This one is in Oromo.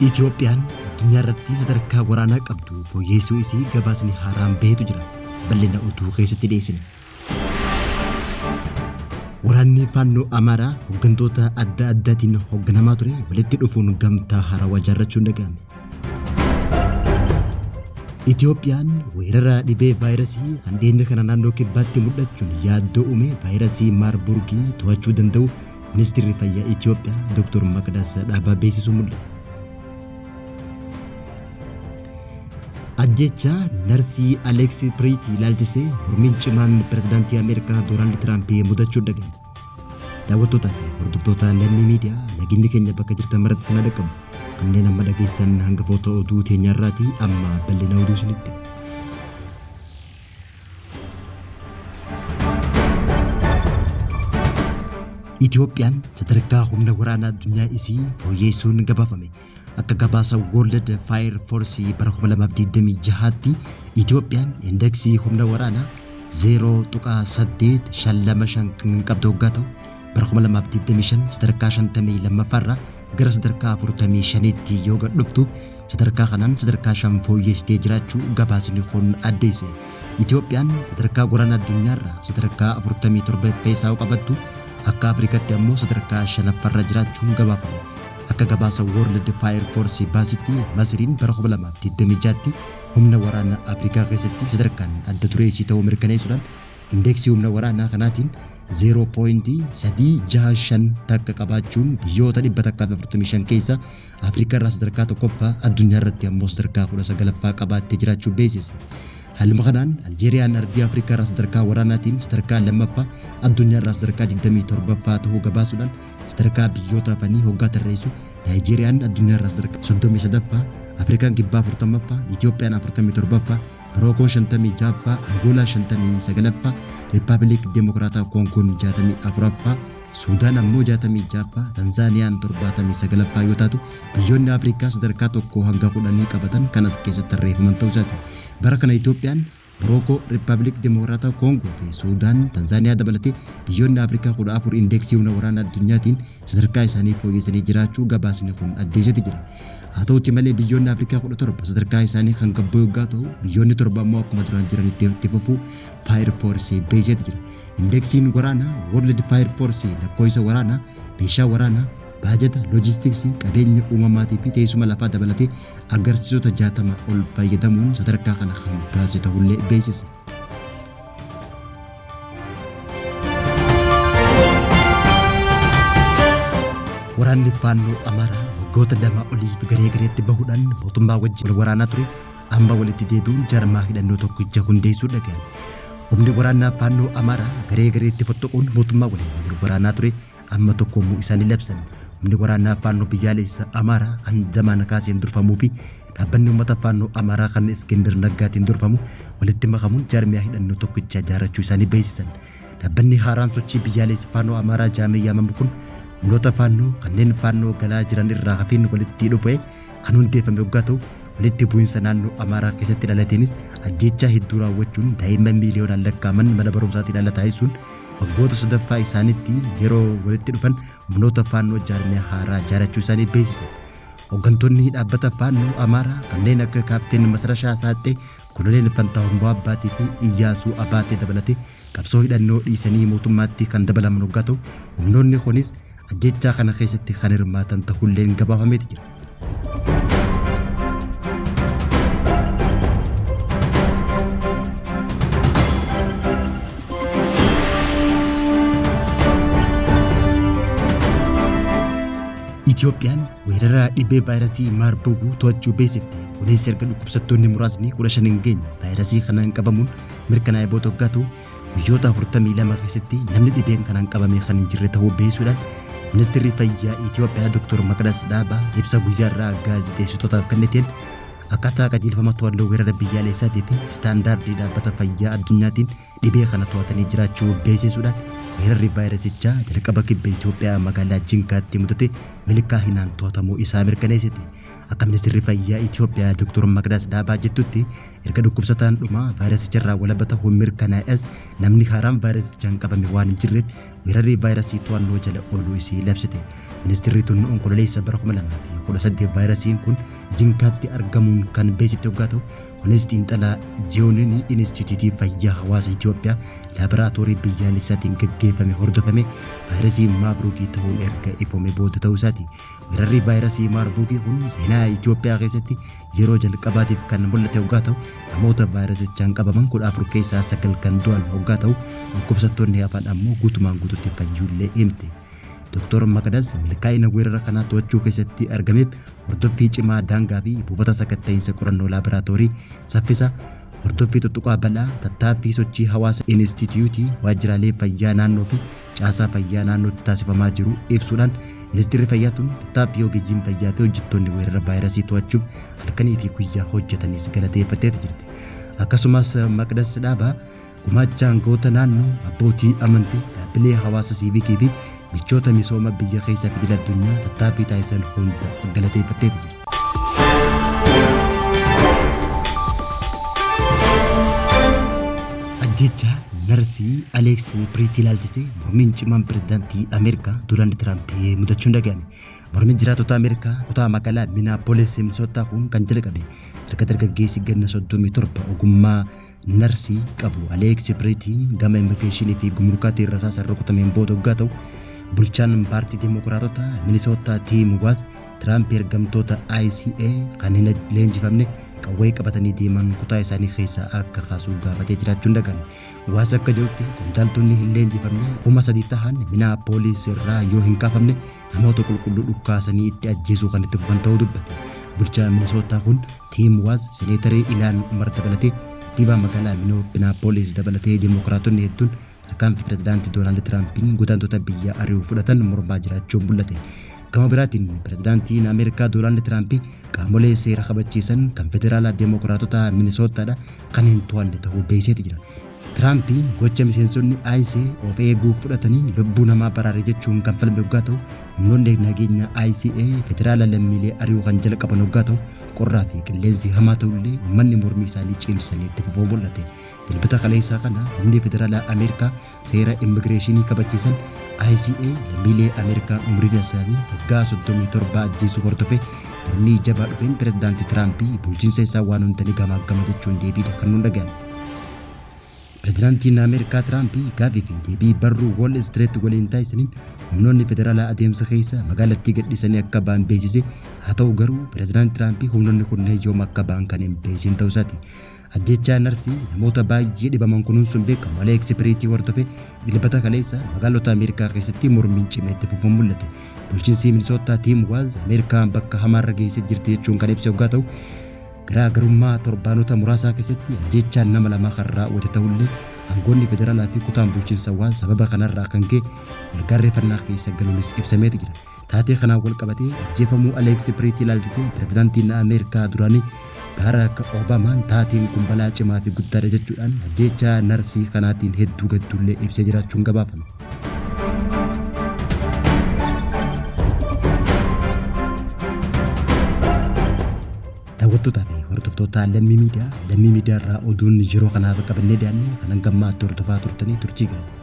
Itiyoophiyaan addunyaa irratti sadarkaa waraanaa qabdu fooyyeessuu isii gabaasni haaraan bahetu jira. Bal'ina oduu keessatti dhiyeessina. Waraanni Faannoo Amaaraa hooggantoota adda addaatiin hoogganamaa ture walitti dhufuun gamtaa haarawaa ijaarrachuun dhaga'ame. Itiyoophiyaan weerara dhibee vaayirasii kan dhiyeenya kana naannoo kibbaatti mul'achuun yaaddoo uume vaayirasii Maarburgii to'achuu danda'u Ministeerri Fayyaa Itiyoophiyaa Dr. Maqdas Dhaabaa beeksisuu mul'ate. Ajjeechaa narsii Aleeksi Piriitii ilaalchisee mormiin cimaan pirezidaantii Ameerikaa Doonaald Tiraamp mudachuun dhaga'ame. Daawwattootaa fi hordoftoota Lammii Miidiyaa, nageenyi keenya bakka jirtan maratti isin haa dhaqqabu. Kanneen amma dhageessan hangafoota oduu teenyaarraati, amma bal'ina oduu isinitti. Itiyoophiyaan sadarkaa humna waraanaa addunyaa isii fooyyeessuun gabaafame. Akka gabaasa World Fire Force bara 2026tti Itiyoophiyaan indeksii humna waraanaa 0.8525 kan qabdu hoggaa ta'u, bara 2025 sadarkaa 52ffaa irraa gara sadarkaa 45tti yoo gad dhuftu, sadarkaa kanaan sadarkaa 5 fooyyessitee jiraachuu gabaasni kun addeesse. Itiyoophiyaan sadarkaa waraana addunyaarraa sadarkaa 47ffaa isaa qabattu, akka Afrikaatti ammoo sadarkaa 5ffaarra jiraachuun gabaafame. Akka gabaasa World Fire Force baasitti Masriin bara 2026tti humna waraana Afrikaa keessatti sadarkaan adda duree isii ta'uu mirkaneessuudhaan indeeksii humna waraanaa kanaatiin 0.365 takka qabaachuun biyyoota 145 keessa Afrikaa irraa sadarkaa tokkoffaa, addunyaa irratti ammoo sadarkaa 19ffaa qabaattee jiraachuu beeksise. Haaluma kanaan Aljeeriyaan ardii Afrikaa irraa sadarkaa waraanaatiin sadarkaa lammaffaa, addunyaa irraa sadarkaa 27ffaa ta'uu gabaasuudhaan sadarkaa biyyoota hafanii hoggaa tarreessu, Naayijeeriyaan addunyaa irraa sadarkaa 33ffaa, Afrikaan Kibbaa 40ffaa, Itiyoophiyaan 47ffaa, Morookoon 56ffaa, Angoolaan 59ffaa, Riippaabilik Demookiraataa Koongoon 64ffaa, Suudaan ammoo 66ffaa, Tanzaaniyaan 79ffaa yoo taatu, biyyoonni Afrikaa sadarkaa 1 hanga 10 qabatan kan as keessatti tarreeffaman ta'uu isaati. Bara kana Itiyoophiyaan, Morookoo, Riippaabilik Demookiraataa Koongoo fi Suudaan, Tanzaaniyaa dabalatee biyyoonni Afrikaa 14 indeeksii humna waraana addunyaatiin sadarkaa isaanii fooyyessanii jiraachuu gabaasni kun addeesseti jira. Haa ta'uti malee biyyoonni Afrikaa 17 sadarkaa isaanii kan gad bu'e hoggaa ta'u, biyyoonni 7 ammoo akkuma duraan jiranitti itti fufuu Fire Force beeksiseti jira. Indeeksiin waraanaa World Fire Force lakkoofsa waraanaa, meeshaa waraanaa, baajata, loojistiksii, qabeenya uumamaatii fi teessuma lafaa dabalatee agarsiisota 60 ol fayyadamuun sadarkaa kana kan baase ta'ullee beeksise. Waraanni Faannoo Amaaraa waggoota 2 oliif garee gareetti bahuudhaan mootummaa wajjin wal waraanaa ture amma walitti deebi'uun jarmaa hidhannoo tokkicha hundeessuu dhaga'ame. Humni waraanaa Faannoo Amaaraa garee gareetti fottoquun mootummaa waliin wal waraanaa ture amma tokkoomuu isaanii labsan. Humni waraanaa Faannoo biyyaalessa Amaaraa kan Zamaan Kaaseen durfamuu fi dhaabbanni uummata Faannoo Amaaraa kan Iskindir Naggaatiin durfamu walitti makamuun jaarmiyaa hidhannoo tokkicha ijaarrachuu isaanii beeksisan. Dhaabbanni haaraan sochii biyyaalessa Faannoo Amaaraa jaamee yaamamu kun humnoota Faannoo kanneen Faannoo galaa jiran irraa hafeen walitti dhufe kan hundeeffame hoggaa ta'u, walitti bu'insa naannoo Amaaraa keessatti dhalateenis ajjeechaa hedduu raawwachuun daa'imman miiliyoonaan lakkaa'aman mana barumsaatiin ala taasisuun waggoota sadaffaa isaaniitti yeroo walitti dhufan humnoota Faannoo jaarmiyaa haaraa ijaarrachuu isaanii beeksisan. Hooggantoonni dhaabbata Faannoo Amaaraa kanneen akka Kaapteen Masrashaa Saaxxee, Koloneel Fantaahun Bo'aabbaatii fi Iyyaasuu Abaatee dabalatee qabsoo hidhannoo dhiisanii mootummaatti kan dabalaman hoggaa ta'u, humnoonni kunis ajjeechaa kana keessatti kan hirmaatan ta'ulleen gabaafameeti jira. Itiyoophiyaan weerara dhibee vaayirasii Maarburguu to'achuu beeksifte. Kunis erga dhukkubsattoonni muraasni 15 hin geenye vaayirasii kanaan qabamuun mirkanaa'ee booda hoggaa ta'u, guyyoota 42 keessatti namni dhibeen kanaan qabame kan hin jirre ta'uu beeksisuudhaan Ministeerri Fayyaa Itiyoophiyaa Dr. Maqdas Dhaabaa ibsa guyyaa irraa gaazexeessitootaaf kenniteen, akkaataa qajeelfama to'annoo weerara biyyaalessaatii fi istaandaardii dhaabbata fayyaa addunyaatiin dhibee kana to'atanii jiraachuu beeksisuudhaan Weerarri vaayirasichaa jalqaba kibba Itoophiyaa magaalaa Jinkaatti mudate milkaahinaan to'atamuu isaa mirkaneessite. Akka ministeerri fayyaa Itoophiyaa Dr. Maqdas Dhaabaa jettutti erga dhukkubsataan dhumaa vaayirasicharraa walaba ta'uun mirkanaa'es namni haaraan vaayirasichaan qabame waan hin jirreef weerarri vaayirasii to'annoo jala ooluu isii labsite. Ministeerri tun Onkololeessa bara 2018 vaayirasiin kun Jinkaatti argamuun kan beeksifte hoggaa ta'u, kunis xiinxala Jiyooniin Inistiitiyuutii Fayyaa Hawaasa Itoophiyaa laaboraatoorii biyyaalessaatiin gaggeeffame hordofame vaayirasii Maarburgii ta'uun erga ifoome booda ta'uu isaati. Weerarri vaayirasii Maarburgii kun seenaa Itoophiyaa keessatti yeroo jalqabaatiif kan mul'ate hoggaa ta'u, namoota vaayirasichaan qabaman 14 keessaa 9 kan du'an hoggaa ta'u, dhukkubsattoonni hafan ammoo guutumaan guututti fayyuullee himte. Dr. Maqdas milkaa'ina weerara kanaa to'achuu keessatti argameef hordoffii cimaa daangaa fi buufata sakatta'iinsa qorannoo laaboraatoorii saffisa hordoffii tuttuqaa bal'aa tattaaffii sochii hawaasa inistiitiyuutii waajjiraalee fayyaa naannoo fi caasaa fayyaa naannootti taasifamaa jiru ibsuudhaan ministeerri fayyaa tun tattaaffii ogeeyyiin fayyaa fi hojjettoonni weerara vaayirasii to'achuuf halkanii fi guyyaa hojjetanis galateeffatteeti jirti. Akkasumas Maqdas Dhaabaa gumaacha aangawoota naannoo, abbootii amantii, dhaabbilee hawaasa siivikii fi michoota misooma biyya keessaa fi idil addunyaa tattaaffii taasisan hunda galateeffatteeti jirti. Ajjeechaa narsii Aleeks Piriitii ilaalchisee mormiin cimaan pirezidaantii Ameerikaa Doonaald Tiraamp mudachuun dhaga'ame. Mormiin jiraattota Ameerikaa kutaa magaalaa Minneapolis Minisootaa kun kan jalqabe erga dargaggeessi ganna 37 ogummaa narsii qabu Aleeks Piriitiin gama immigireeshinii fi gumrukaatiin rasaasaan rukutameen booda hoggaa ta'u, bulchaan paartii Dimookiraatotaa Minisootaa Tiim Waaz Tiraamp ergamtoota ICA kan hin leenjifamne qawwee qabatanii deeman kutaa isaanii keessaa akka kaasu gaafatee jiraachuun dhaga'ame. Waaz akka jedhutti qondaaltonni hin leenjifamne 3,000 tahan Minneapolis irraa yoo hin kaafamne namoota qulqulluu dhukkaasanii itti ajjeesuu kan itti fufan ta'uu dubbate. Bulchaa Minisootaa kun Tiim Waaz seneetarii Ilaan Umar dabalatee kantiibaa magaalaa Minneapolis dabalatee Dimookiraatonni hedduun tarkaanfii pirezidaantii Doonaald Tiraampiin godaantota biyya ari'uu fudhatan mormaa jiraachuun mul'ate. Gama biraatiin pirezidaantiin Ameerikaa Doonaald Tiraamp qaamolee seera kabachiisan kan federaalaa Dimookiraatota Minisootaadha kan hin to'anne ta'uu beeksiseeti jira. Tiraamp gocha miseensonni ICE of eeguuf fudhatanii lubbuu namaa baraare jechuun kan falme hoggaa ta'u, humnoonni nageenya ICA federaala lammiilee ari'uu kan jalqaban hoggaa ta'u, qorraa fi qilleensi hamaa ta'ullee uummanni mormii isaanii cimsanii itti fufuu mul'ate. Dilbata kaleessaa kana humni federaalaa Ameerikaa seera immigireeshinii kabachiisan ICA lammiilee Ameerikaa umriin isaanii waggaa 37 ajjeesuu hordofee mormii jabaa dhufeen pirezidaantii Tiraamp bulchiinsa isaa waan hunda ni gamaaggama jechuun deebiidha kan nuun dhaga'ame. Pirezidaantiin Ameerikaa Tiraamp gaaffii fi deebii barruu Wall Street waliin taasisaniin humnoonni federaalaa adeemsa keessa magaalattii gadhiisanii akka ba'an beeksise. Haa ta'u garuu pirezidaanti Tiraamp humnoonni kunneen yoom akka ba'an kan hin beeksisin ta'uu isaati. Ajjeechaa narsii namoota baay'ee dhibaman kunuunsuun beekamu Aleeksi Piriitii hordofee Dilbata kaleessa magaalota Ameerikaa keessatti mormiin cimee itti fufuun mul'ate. Bulchiinsi Minisootaa Tiim Waaz Ameerikaan bakka hamaarra geessee jirti jechuun kan ibse hoggaa ta'u, garaagarummaa torbaanota muraasaa keessatti ajjeechaan nama lamaa kan raawwate ta'ullee aangoonni federaalaa fi kutaan bulchiinsa Waaz sababa kanarraa kan ka'e walgaarreeffannaa keessa galuunis ibsameeti jira. Taatee kanaan wal qabatee ajjeefamuu Aleeksi Piriitii ilaalchisee pirezidaantiin Ameerikaa duraanii Baaraak Obaamaan taateen kun balaa cimaa fi guddaadha jechuudhaan ajjeechaa narsii kanaatiin hedduu gadduullee ibsee jiraachuun gabaafame. Daawwattootaa fi hordoftoota Lammii Miidiyaa, Lammii Miidiyaa irraa oduun yeroo kanaaf qabannee dhiyaanne kan hanga ammaatti hordofaa turtanii turtii gaarii.